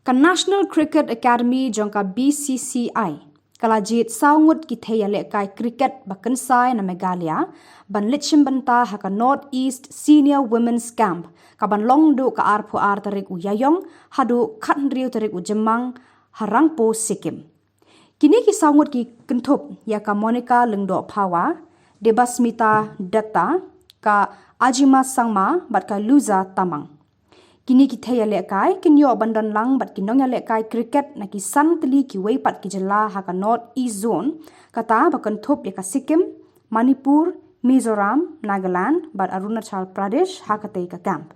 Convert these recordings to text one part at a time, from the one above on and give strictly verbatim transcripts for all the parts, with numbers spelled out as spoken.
Ka National Cricket Academy jong ka B C C I ka la jied saw ngut ki thei ïalehkai cricket ba kynsai na Meghalaya ban leit shim bynta ha ka North East Senior Women's Camp, ka ban long naduh ka arphew ar tarik u Ïaïong haduh khathynriew tarik u Jymmang ha Rangpo, Sikkim. Kine ki saw ngut ki kynthup ïa ka Monica Lyngdoh Phawa, Debasmita Dutta, ka Ajima Sangma bad ka Luza Tamang. Kine ki thei ïalehkai kin ïoh ban don lang bad ki nongïalehkai cricket na ki san tylli kiwei pat ki jylla ha ka North East Zone, kata ba kynthup ïa ka Sikkim, Manipur, Mizoram, Nagaland bad Arunachal Pradesh ha katei ka camp.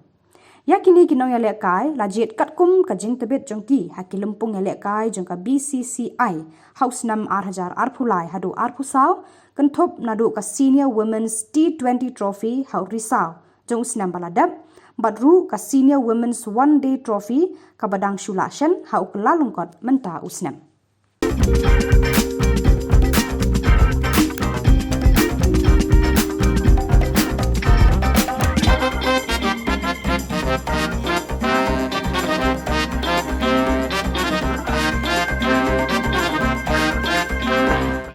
Ïa kine ki nongïalehkai la jied katkum ka jingtbit jong ki ha ki lympung ïalehkai jong ka B C C I ha u snem ar hajar arphew lai haduh arphew saw, kynthup naduh ka Senior Women's T twenty Trophy ha u Risaw jong u snem ba la dep, bad ruh ka Senior Women's One Day Trophy kaba dang shu lah shen ha u Kyllalyngkot mynta u snem.